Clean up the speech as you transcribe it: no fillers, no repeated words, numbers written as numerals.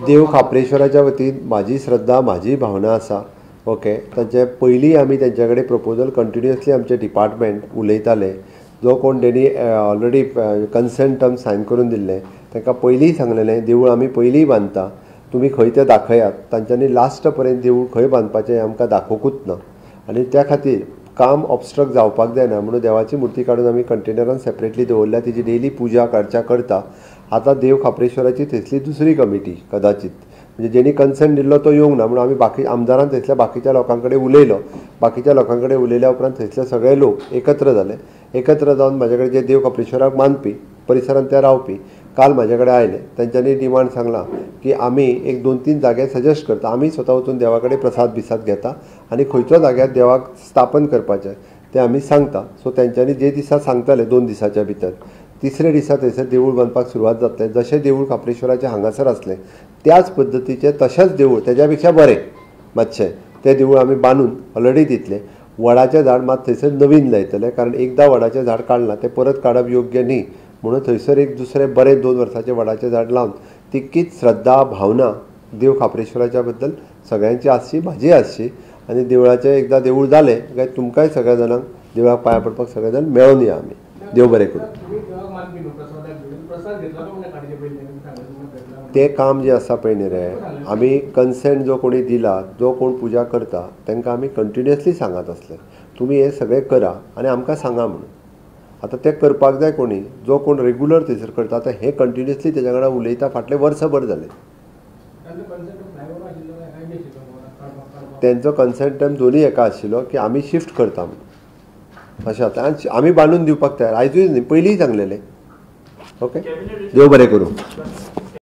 देव खाप्रेश्वराच्या वतीन म्हाजी श्रद्धा, म्हाजी भावना आसा. ओके, तांचे पयलीं आमी तेंच्या कडेन प्रपोजल कंटिन्युअसली आमचे डिपार्टमेंट उलयताले. जो कोण तेणी ऑलरेडी कन्सेंट टर्म सायन करून दिल्ले तांकां पयलींय सांगलेलें देवूळ आमी पयलींय बांदता, तुमी खंय तें दाखयात. तांच्यांनी लास्ट पर्यंत देवूळ खंय बांदपाचें आमकां दाखोवंकूच ना आनी त्या खातीर काम ऑबस्ट्रक्ट जावपाक जायना म्हणून देवाची मुर्ती काडून आमी कंटेनरान सेपरेटली दवरल्या. तिची डेली पुजा कार्चा करता. आतां देव खाप्रेश्वराची थंयसली दुसरी कमिटी कदाचित म्हणजे जेणी कन्सेंट दिल्लो तो येवंक ना म्हणून आमी बाकी आमदारान थंयसल्या बाकीच्या लोकां कडेन उलयलो. बाकीच्या लोकां कडेन उलयल्या उपरांत थंयसले सगळे लोक एकत्र जाले. एकत्र जावन म्हाजे कडेन जे देव खाप्रेश्वराक मानपी परिसरांत ते रावपी काल म्हाजे कडेन आयले. तेंच्यांनी डिमांड सांगला की आमी एक 2-3 जागे सजेस्ट करता, आमी स्वता वचून देवा कडेन प्रसाद बिसाद घेता आनी खंयच्या जाग्यार देवाक स्थापन करपाचें तें आमी सांगता. सो तेंच्यांनी जे दिसा सांगताले 2 दिसाच्या भितर तिसरे दिसा थंयसर देवूळ बांदपाक सुरवात जातलें. जशें देवूळ खाप्रेश्वराचें हांगासर आसलें त्याच पद्दतीचें तशेंच देवूळ तेज्या पेक्षा बरें मातशें तें देवूळ आमी बांदून ऑलरेडी दितले. वडाचें झाड मात थंयसर नवीन लायतले, कारण एकदां वडाचें झाड काडलां तें परत काडप योग्य न्ही म्हणून थंयसर एक दुसरें बरें 2 वर्साचें वडाचें झाड लावन तितकीच श्रद्धा भावना देव खाप्रेश्वराच्या बद्दल सगळ्यांची आसची, म्हाजी आसची. आनी देवळाचें एकदां देवूळ जालें काय तुमकांय सगळ्या जाणांक देवळाक पांयां पडपाक सगळे जाण मेळोन या आमी. देव बरें करूं. तें काम जें आसा पळय न्ही रे, आमी कन्सेंट जो कोणी दिला, जो कोण पुजा करता तांकां आमी कंटिन्युअसली सांगत आसले तुमी हें सगळें करा आनी आमकां सांगा म्हणून. आतां तें करपाक जाय कोणी, जो कोण रेगुलर थंयसर करता. आतां हें कंटिन्युअसली तेज्या वांगडा उलयता फाटलें वर्सभर जालें. तेंचो कन्सेंट टर्म दोनूय एका आशिल्लो की आमी शिफ्ट करता म्हणून अशें जाता. आनी आमी बांदून दिवपाक तयार, आयजूय न्ही पयलींय सांगलेलें. ओके, देव बरें करूं.